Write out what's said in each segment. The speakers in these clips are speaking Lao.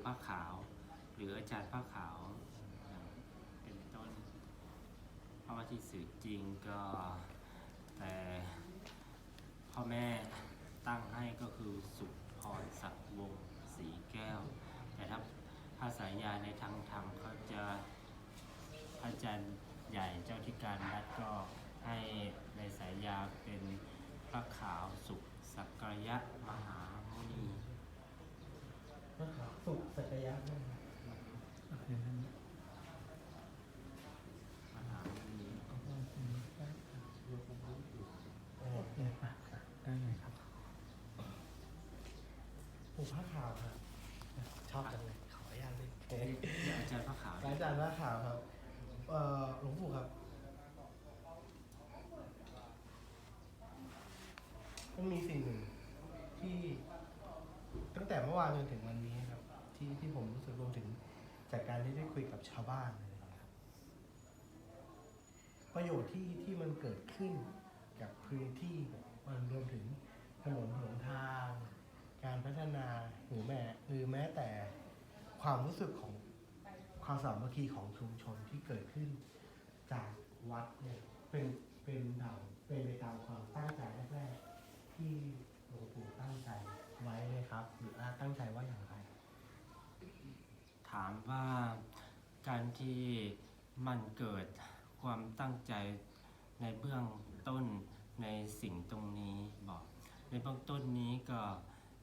ຜ້າຂາວ ຫຼື ອາຈານຜ້າຂາວ ເປັນຕົ້ນ. ເພາະວ່າທີ່ຊື່ຈິງກໍແຕ່ພໍ່ແມ່ຕັ້ງໃຫ້ກໍຄືສຸພອນສັກວົງສີແກ້ວ, ແຕ່ຖ້າ ຖ້າສາຍາໃນທາງທຳເຂົາຈະ ພະອາຈານໃຫຍ່ເຈົ້າທິການລັດກໍໃຫ້ໃນສາຍາເປັນພະຂາວສຸກສັກກະຍະມະຫາມຸນີ. ພະຂາວສຸກສັກກະຍະ ໂອເຄ ນັ້ນ ມະຫາມຸນີ ໂອເຄ ໄດ້ ໄດ້ເລີຍຄັບ. ໂອ້ ພະຂາວຄັບ ຊອບຈັງເລີຍ ຂໍອະນຸຍາດເລີຍ. ອາຈານພະຂາວ ອາຈານພະຂາວຄັບ. ເອີ ຫຼວງປູ່ຄັບ ມັນມີສິ່ງໜຶ່ງທີ່ຕັ້ງແຕ່ເມື່ອວານຈົນເຖິງວັນນີ້ຄັບ ທີ່ ທີ່ຜົມຮູ້ສຶກ ລວມເຖິງຈາກການທີ່ໄດ້ຄຸຍກັບຊາວບ້ານ ປະໂຫຍດທີ່ ທີ່ມັນເກີດຂຶ້ນກັບພື້ນທີ່ ມັນລວມເຖິງຖະໜົນຫົນທາງ, ການພັດທະນາ ຫຼືແມ້ ຫຼືແມ້ແຕ່ຄວາມຮູ້ສຶກຂອງຄວາມສາມັກຄີຂອງຊຸມຊົນທີ່ເກີດຂຶ້ນຈາກວັດເນຍ ເປັນ ເປັນຕາມ ເປັນໄປຕາມຄວາມຕັ້ງໃຈແລກໆ ທີ່ຫຼວງປູ່ຕັ້ງໃຈໄວ້ໄໝຄັບ ຫຼືວ່າຕັ້ງໃຈວ່າຢ່າງໃດ? ຖາມວ່າການທີ່ມັນເກີດຄວາມຕັ້ງໃຈໃນເບື້ອງຕົ້ນໃນສິ່ງຕົງນີ້ບໍ? ໃນເບື້ອງຕົ້ນນີ້ກໍ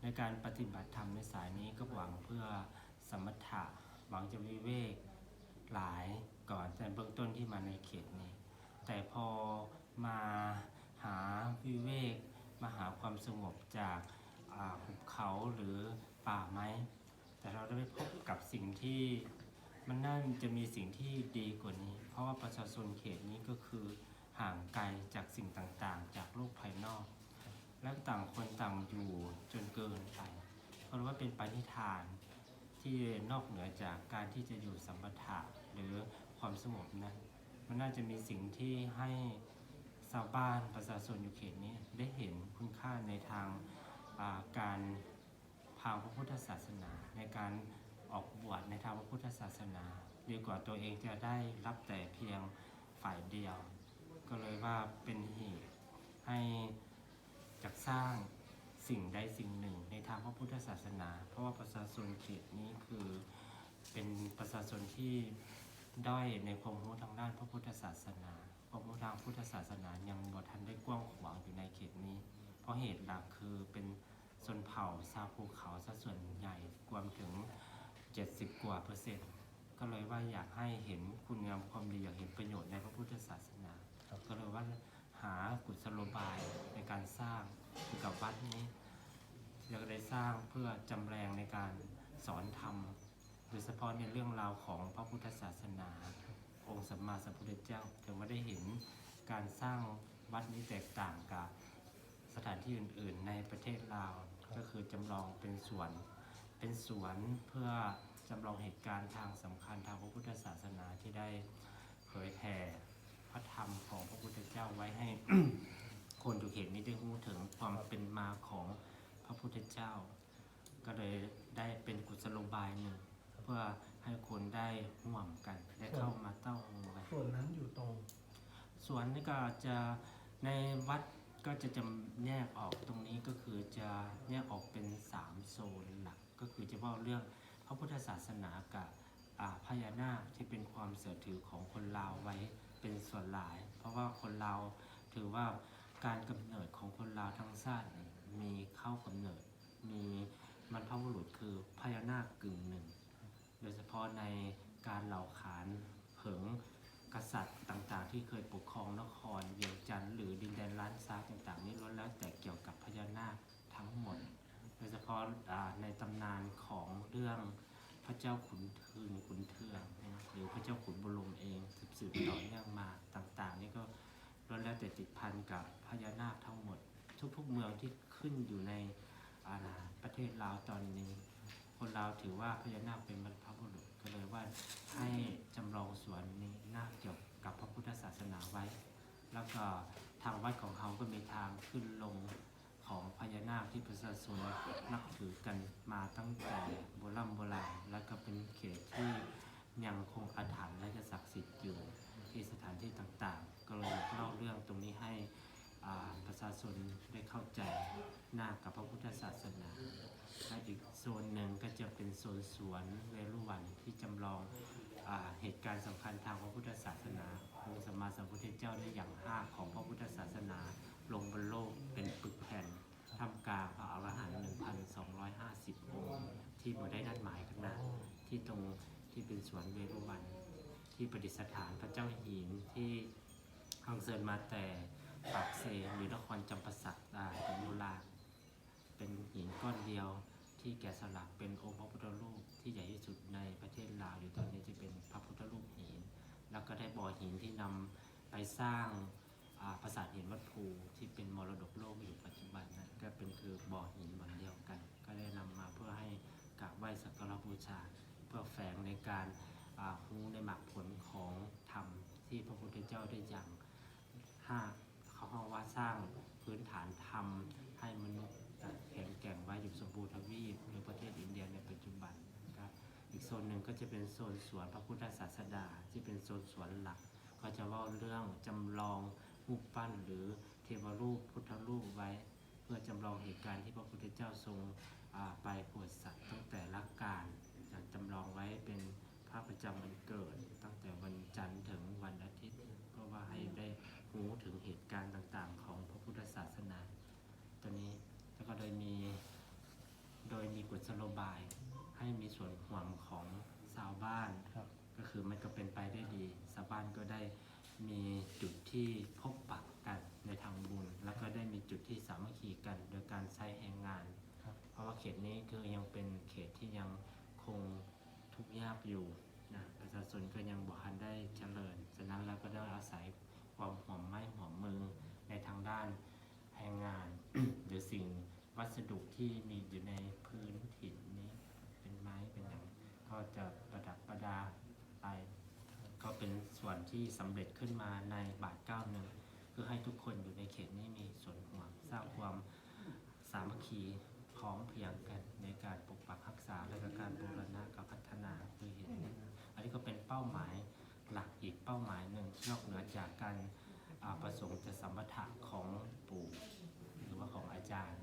ໃນການປະຕິບັດທຳໃນສາຍນີ້ກໍຫວັງເພື່ອສະມະຖະ, ຫວັງຈະວິເວກຫຼາຍກ່ອນ ໃນເບື້ອງຕົ້ນທີ່ມາໃນເຂດນີ້, ແຕ່ພໍມາຫາວິເວກ, ມາຫາຄວາມສະຫງົບຈາກ ອາ ຫຸບເຂົາ ຫຼື ປ່າໄມ້, ແຕ່ເຮົາໄດ້ພົບກັບສິ່ງທີ່ ມັນໜ້າຈະມີສິ່ງທີ່ດີກວ່ານີ້ ເພາະວ່າປະຊາຊົນເຂດນີ້ກໍຄືຫ່າງໄກຈາກສິ່ງຕ່າງໆ ຈາກໂລກພາຍນອກ ແລະ ຕ່າງຄົນຕ່າງຢູ່ຈົນເກີນໄປ. ເພາະວ່າເປັນປະນິທານທີ່ນອກເໜືອຈາກການທີ່ຈະຢູ່ສຳມະຖະ ຫຼື ຄວາມສະຫງົບນັ້ນ, ມັນໜ້າຈະມີສິ່ງທີ່ໃຫ້ຊາວບ້ານ ປະຊາຊົນຢູ່ເຂດນີ້ໄດ້ເຫັນຄຸນຄ່າໃນທາງ ອາ ການ ທາງພະພຸດທະສາສະໜາ ໃນການອອກບວດໃນທາງພະພຸດທະສາສະໜາ ດີກວ່າຕົວເອງຈະໄດ້ຮັບແຕ່ພຽງຝ່າຍດຽວ. ກໍເລີຍວ່າເປັນເຫດໃຫ້ຈັກສ້າງສິ່ງໃດສິ່ງໜຶ່ງໃນທາງພະພຸດທະສາສະໜາ, ເພາະວ່າປະຊາຊົນເຂດນີ້ຄືເປັນປະຊາຊົນທີ່ດ້ອຍໃນຄວາມຮູ້ທາງດ້ານພະພຸດທະສາສະໜາ. ຄວາມຮູ້ທາງພຸດທະສາສະໜາຍັງບໍ່ທັນໄດ້ກວ້າງຂວາງຢູ່ໃນເຂດນີ້, ເພາະເຫດຫຼັກຄືເປັນຊົນເຜົ່າຊາວພູເຂົາຊະສ່ວນໃຫຍ່, ກວມເຖິງເຈັດສິບກວ່າເປີເຊັນ. ກໍເລີຍວ່າຢາກໃຫ້ເຫັນຄຸນງາມຄວາມດີ, ຢາກເຫັນປະໂຫຍດໃນພະພຸດທະສາສະໜາ, ກໍເລີຍວ່າຫາກຸດສະໂລບາຍໃນການສ້າງເກີດກັບວັດນີ້, ແລ້ວກໍໄດ້ສ້າງເພື່ອຈຳແລງໃນການສອນທຳ ໂດຍສະເພາະໃນເລື່ອງລາວຂອງພະພຸດທະສາສະໜາ, ອົງສຳມາສຳພຸດທະເຈົ້າເຖິງວ່າໄດ້ເຫັນການສ້າງວັດນີ້ແຕກຕ່າງກັບສະຖານທີ່ອື່ນໆໃນປະເທດລາວ, ກໍຄືຈຳລອງເປັນສວນ, ເປັນສວນເພື່ອຈຳລອງເຫດການທາງສຳຄັນທາງພະພຸດທະສາສະໜາທີ່ໄດ້ເຜີຍແຜ່ພະທຳຂອງພະພຸດທະເຈົ້າໄວ້ໃຫ້ຄົນຢູ່ເຂດນີ້ໄດ້ຮູ້ເຖິງຄວາມເປັນມາຂອງພະພຸດທະເຈົ້າ. ກໍເລີຍໄດ້ເປັນກຸດສະໂລບາຍໜຶ່ງ ເພື່ອໃຫ້ຄົນໄດ້ຮ່ວມກັນ ໄດ້ເຂົ້າມາເຕົ້າໂຮມກັນ. ສ່ວນ ສ່ວນນັ້ນຢູ່ຕົງ ສ່ວນນີ້ກໍຈະ ໃນວັດກໍຈະຈຳແນກອອກ, ຕົງນີ້ກໍຄືຈະແຍກອອກເປັນສາມໂຊນຫຼັກ, ກໍຄືຈະເວົ້າເລື່ອງພະພຸດທະສາສະໜາກັບ ອາ ພະຍານາກທີ່ເປັນຄວາມເຊື່ອຖືຂອງຄົນລາວໄວ້ເປັນສ່ວນຫຼາຍ, ເພາະວ່າຄົນລາວຖືວ່າການກຳເນີດຂອງຄົນລາວທັງຊາດນີ້ມີເຄົ້າກຳເນີດ ມີບັນພະບຸລຸດຄືພະຍານາກກຶ່ງໜຶ່ງ, ໂດຍສະເພາະໃນການເລົ່າຂານເຜິງກະສັດຕ່າງໆທີ່ເຄີຍປົກຄອງນະຄອນວຽງຈັນ ຫຼື ດິນແດນລ້ານຊ້າງຕ່າງໆນີ້ ລ້ວນແລ້ວແຕ່ກ່ຽວກັບພະຍານາກທັງໝົດ, ໂດຍສະເພາະ ອາ ໃນຕຳນານຂອງເລື່ອງພະເຈົ້າຂຸນທຶນ ຂຸນເທືອງ ຫຼື ພະເຈົ້າຂຸນບຸລົມເອງ ສືບໆຕໍ່ເນື່ອງມາຕ່າງໆນີ້ກໍ ລ້ວນແລ້ວແຕ່ຕິດພັນກັບພະຍານາກທັງໝົດ. ທຸກໆເມືອງທີ່ຂຶ້ນຢູ່ໃນ ອາ ປະເທດລາວຕອນນີ້ ຄົນລາວຖືວ່າພະຍານາກເປັນບັນພະບຸລຸດ, ກໍເລີຍວ່າໃຫ້ຈຳລອງສວນນີ້ນາກກ່ຽວກັບພະພຸດທະສາສະໜາໄວ້. ແລ້ວກໍທາງວັດຂອງເຮົາກໍມີທາງຂຶ້ນລົງຂອງພະຍານາກທີ່ປະຊາຊົນນັບຖືກັນມາຕັ້ງແຕ່ໂບລຳໂບລານ, ແລ້ວ ຊົນໄດ້ເຂົ້າໃຈໜ້າກັບພະພຸດທະສາສະໜາ ແລະ ອີກໂຊນໜຶ່ງກໍຈະເປັນໂຊນສວນເວລຸວັນ ທີ່ຈຳລອງ ອາ ເຫດການສຳຄັນທາງພະພຸດທະສາສະໜາ. ອົງສຳມາສຳພຸດທະເຈົ້າໄດ້ຫຍັງຮາກຂອງພະພຸດທະສາສະໜາລົງບົນໂລກເປັນປຶກແຜ່ນ ທ່າມກາງພະອະລະຫັນ ໜຶ່ງພັນສອງຮ້ອຍຫ້າສິບ ອົງ ທີ່ບໍ່ໄດ້ນັດໝາຍກັນນະ ທີ່ຕົງ ທີ່ເປັນສວນເວລຸວັນ ທີ່ປະດິດສະຖານພະເຈົ້າຫີນ ທີ່ອັນເຊີນມາແຕ່ປາກເຊ ຫຼື ນະຄອນຈຳປາສັກ ອາ ເປັນໂບລານ ເປັນຫີນກ້ອນດຽວທີ່ແກະສະຫຼັກເປັນອົງພະພຸດທະຮູບທີ່ໃຫຍ່ທີ່ສຸດໃນປະເທດລາວຢູ່ຕອນນີ້ ທີ່ເປັນພະພຸດທະຮູບຫີນ ແລ້ວກໍໄດ້ບໍ່ຫີນທີ່ນຳໄປສ້າງ ອາ ປາສາດຫີນວັດພູ ທີ່ເປັນມໍລະດົກໂລກຢູ່ປັດຈຸບັນນັ້ນ ກໍເປັນຄືບໍ່ຫີນບ່ອນດຽວກັນ ກໍໄດ້ນຳມາເພື່ອໃຫ້ກາບໄຫວ້ສັກກາລະບູຊາ ເພື່ອແຝງໃນການ ອາ ຮູ້ໃນໝາກຜົນຂອງທຳທີ່ພະພຸດທະເຈົ້າໄດ້ຫຍັງຮາກ ເຂົາເວົ້າວ່າສ້າງພື້ນຖານທຳໃຫ້ມະນຸດແຂງແກ່ງໄວ້ຢູ່ຊົມພູທະວີບ ຫຼື ປະເທດອິນເດຍໃນປັດຈຸບັນ. ກໍອີກໂຊນໜຶ່ງກໍຈະເປັນໂຊນສວນພະພຸດທະສາດສະດາ ທີ່ເປັນໂຊນສວນຫຼັກ ກໍຈະເວົ້າເລື່ອງຈຳລອງຮູບປັ້ນ ຫຼື ເທວະຮູບ ພຸດທະຮູບໄວ້ ເພື່ອຈຳລອງເຫດການທີ່ພະພຸດທະເຈົ້າຊົງ ອາ ໄປໂປດສັດຕັ້ງແຕ່ລະການ ຈະຈຳລອງໄວ້ເປັນພາບປະຈຳວັນເກີດ ຕັ້ງແຕ່ວັນຈັນເຖິງວັນອາທິດ ເພື່ອວ່າໃຫ້ໄດ້ຮູ້ເຖິງເຫດການຕ່າງໆຂອງພະພຸດທະສາສະໜາ ຕົວນີ້ ແລ້ວກໍໂດຍມີ ໂດຍມີກຸດສະໂລບາຍໃຫ້ມີສ່ວນຮ່ວມຂອງຊາວບ້ານ ກໍຄືມັນກໍເປັນໄປໄດ້ດີ ຊາວບ້ານກໍໄດ້ມີຈຸດທີ່ພົບປະກັນໃນທາງບຸນ ແລ້ວກໍໄດ້ມີຈຸດທີ່ສາມັກຄີກັນໂດຍການໃຊ້ແຮງງານ ເພາະວ່າເຂດນີ້ຄືຍັງເປັນເຂດທີ່ຍັງຄົງທຸກຍາກຢູ່ນະ ປະຊາຊົນກໍຍັງບໍ່ທັນໄດ້ຈະເລີນ ສະນັ້ນແລ້ວກໍໄດ້ອາໄສຄວາມຮ່ວມໄມ້ຮ່ວມມືໃນທາງດ້ານແຮງງານ ຫຼື ສິ່ງ ວັດສະດຸທີ່ມີຢູ່ໃນພື້ນຖິ່ນນີ້ ເປັນໄມ້ເປັນຫຍັງ ກໍຈະປະດັບປະດາໄປ ກໍເປັນສ່ວນທີ່ສຳເລັດຂຶ້ນມາໃນບາດກ້າວໜຶ່ງ ເພື່ອໃຫ້ທຸກຄົນຢູ່ໃນເຂດນີ້ມີສ່ວນຮ່ວມ ສ້າງຄວາມສາມັກຄີພ້ອມພຽງກັນໃນການປົກປັກຮັກສາ ແລະ ກໍການບູລະນະການພັດທະນາໂດຍເຫັນ. ອັນນີ້ກໍເປັນເປົ້າໝາຍຫຼັກອີກເປົ້າໝາຍໜຶ່ງ ນອກເໜືອຈາກການ ອາ ປະສົງຈະສຳປະທາຂອງປູ່ ຫຼືວ່າຂອງອາຈານ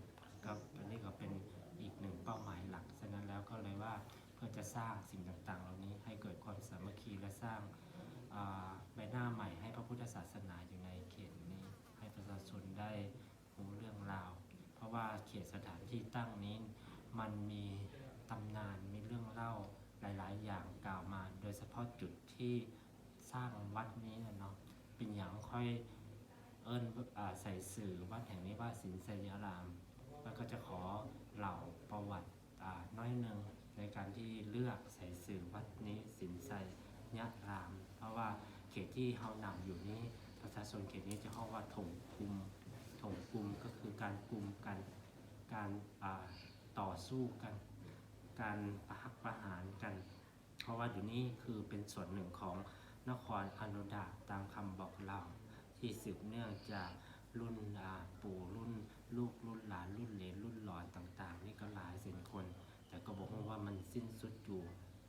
ກັບອັນນີ້ກໍເປັນອີກໜຶ່ງເປົ້າໝາຍຫຼັກ. ສະນັ້ນແລ້ວກໍເລີຍວ່າ ເພື່ອຈະສ້າງສິ່ງຕ່າງໆເຫຼົ່ານີ້ໃຫ້ເກີດຄວາມສາມັກຄີ ແລະ ສ້າງ ອາ ໃບໜ້າໃໝ່ໃຫ້ພະພຸດທະສາສະໜາຢູ່ໃນເຂດນີ້ ໃຫ້ປະຊາຊົນໄດ້ຮູ້ເລື່ອງລາວ ເພາະວ່າເຂດສະຖານທີ່ຕັ້ງນີ້ ມັນມີຕຳນານ ມີເລື່ອງເລົ່າຫຼາຍໆຢ່າງກ່າວມາ ໂດຍສະເພາະຈຸດທີ່ ສ້າງວັດນີ້ແຫຼະເນາະ ເປັນຫຍັງຂ້ອຍເອີ້ນ ອາ ໃສ່ຊື່ວັດແຫ່ງນີ້ວ່າສິນໄຊຍະລາມ ແລ້ວກໍຈະຂໍເລົ່າປະຫວັດ ອາ ໜ້ອຍໜຶ່ງ ໃນການທີ່ເລືອກໃສ່ຊື່ວັດນີ້ສິນໄຊຍະລາມ ເພາະວ່າເຂດທີ່ເຮົານັ່ງຢູ່ນີ້ ປະຊາຊົນເຂດນີ້ຈະຮ້ອງວ່າທົ່ງກຸມ ທົ່ງກຸມກໍຄືການກຸມກັນ ການ ອາ ຕໍ່ສູ້ກັນ ການປະຫັກປະຫານກັນ ເພາະວ່າຢູ່ນີ້ຄືເປັນສ່ວນໜຶ່ງຂອງນະຄອນອະນຸດາ ຕາມຄຳບອກເລົ່າທີ່ສືບເນື່ອງຈາກລຸ້ນ ອາ ປູ່ລຸ້ນລູກ ລຸ້ນຫຼານ ລຸ້ນເຫຼນ ລຸ້ນຫຼອນຕ່າງໆ ນີ້ກໍຫຼາຍແສນຄົນ ແຕ່ກໍບໍ່ຮູ້ວ່າມັນສິ້ນສຸດຢູ່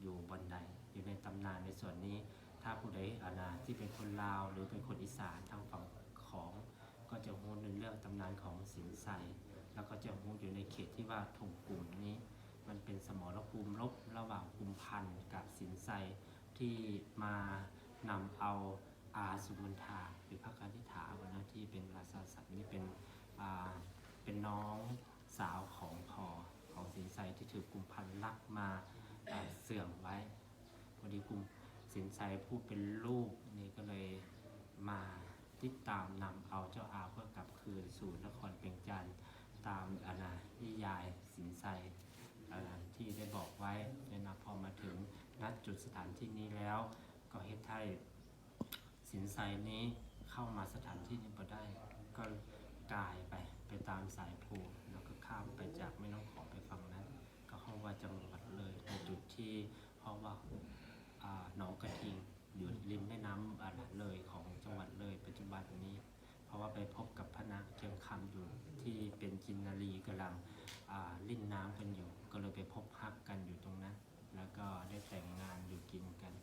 ຢູ່ບ່ອນໃດ ຢູ່ໃນຕຳນານໃນສ່ວນນີ້. ຖ້າຜູ້ໃດ ອາ ທີ່ເປັນຄົນລາວ ຫຼື ເປັນຄົນອີສານທາງຝັ່ງຂອງ ກໍຈະຮູ້ໃນເລື່ອງຕຳນານຂອງສິນໄຊ ແລ້ວກໍຈະຮູ້ຢູ່ໃນເຂດທີ່ວ່າທົ່ງກຸມນີ້ ມັນເປັນສະໝໍລະພູມລົບລະຫວ່າງກຸມພັນກັບສິນໄຊ ທີ່ມານຳເອົາອາສຸມົນທາ ຫຼື ພະການິຖາ ວັນນະ ທີ່ເປັນລາຊາສັກນີ້ ເປັນ ອາ ເປັນນ້ອງສາວຂອງພໍ່ຂອງສິນໄຊ ທີ່ຖືກກຸມພັນລັກມາ ອາ ເຊື່ອງໄວ້. ພໍດີກຸມສິນໄຊຜູ້ເປັນລູກນີ້ກໍເລີຍມາຕິດຕາມນຳເອົາເຈົ້າອາເພື່ອກັບຄືນສູ່ນະຄອນວຽງຈັນ ຕາມ ອາ ນະ ນິຍາຍສິນໄຊ ອາ ທີ່ໄດ້ບອກໄວ້. ແລະ ນະ ພໍມາເຖິງ ນະ ຈຸດສະຖານທີ່ນີ້ແລ້ວ ກໍເຮັດໃຫ້ສິນໄຊນີ້ເຂົ້າມາສະຖານທີ່ນີ້ບໍ່ໄດ້ ກໍກາຍໄປ ໄປຕາມສາຍພູ ແລ້ວກໍຂ້າມໄປຈາກແມ່ນ້ຳຂອງໄປຝັ່ງນັ້ນ ກໍເຮົາວ່າຈັງຫວັດເລີຍ ໃນຈຸດທີ່ເຮົາວ່າ ອາ ໜອງກະທິງ ຢູ່ລິມແມ່ນ້ຳ ອາ ເລີຍ ຂອງຈັງຫວັດເລີຍປັດຈຸບັນນີ້ ເພາະວ່າໄປພົບກັບພະນາງຄຽງຄຳຢູ່ ທີ່ເປັນກິນນາຣີກຳລັງ ອາ ຫຼິ້ນນ້ຳກັນຢູ່ ກໍເລີຍໄປພົບຮັກກັນຢູ່ຕົງນັ້ນ ແລ້ວກໍໄດ້ແຕ່ງງານຢູ່ກິນກັນ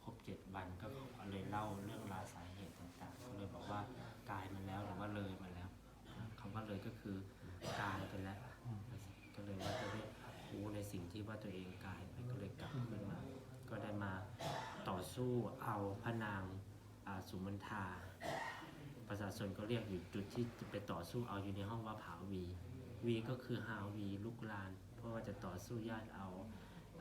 ຄົບເຈັດວັນ ກໍເລີຍເລົ່າເລື່ອງລາວສາເຫດຕ່າງໆ ກໍເລີຍບອກວ່າກາຍມາແລ້ວ ຫຼືວ່າເລີຍມາແລ້ວ. ຄຳວ່າ ที่ว่าตัวเองกายไป ก็เลยกลับขึ้นมา ก็ได้มาต่อสู้เอาพระนาง อ่า สุมนทา ประชาชนก็เรียกอยู่จุดที่จะไปต่อสู้เอาอยู่ในห้องว่าผาวี วีก็คือฮาวีลุกลาน เพราะว่าจะต่อสู้ย่านเอา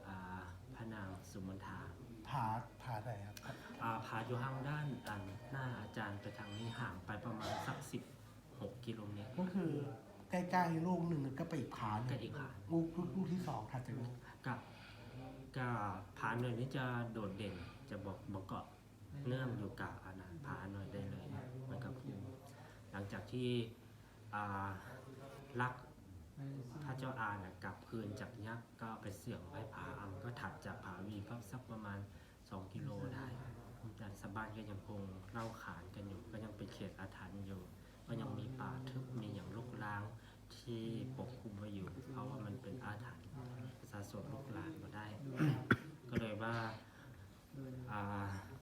อ่า พระนางสุมนทา ผາ ผາໃດครับ? อ่า ผาอยู่ทางด้าน อ่า หน้าอาจารย์ไปทางนี้ ห่างไปประมาณสัก สิบหก กิโลเมตร ก็คือใกล้ๆ ลูกหนึ่งก็ไปอีกผาหนึ่ง ก็อีกผา ลูก ลูก ลูกที่สองถัดจากนั้น กับ กับผาหน่อยนี้จะโดดเด่น จะบอก บอกเกาะเนื่องอยู่กับอันนั้น ผาหน่อยได้เลย มันก็คือ หลังจากที่ อ่า ลักพระเจ้าอาน่ะกลับคืนจากยักษ์ ก็เอาไปเสื่องไว้ผาอัง ก็ถัดจากผาวีก็สักประมาณ สอง กิโลได้ แต่ชาวบ้านก็ยังคงเล่าขานกันอยู่ ก็ยังเป็นเขตอาถรรพ์อยู่ ก็ยังมีป่าทึบ มีอย่างรกร้างที่ปกคลุมไว้อยู่ เพราะว่ามันเป็นอาถรรพ์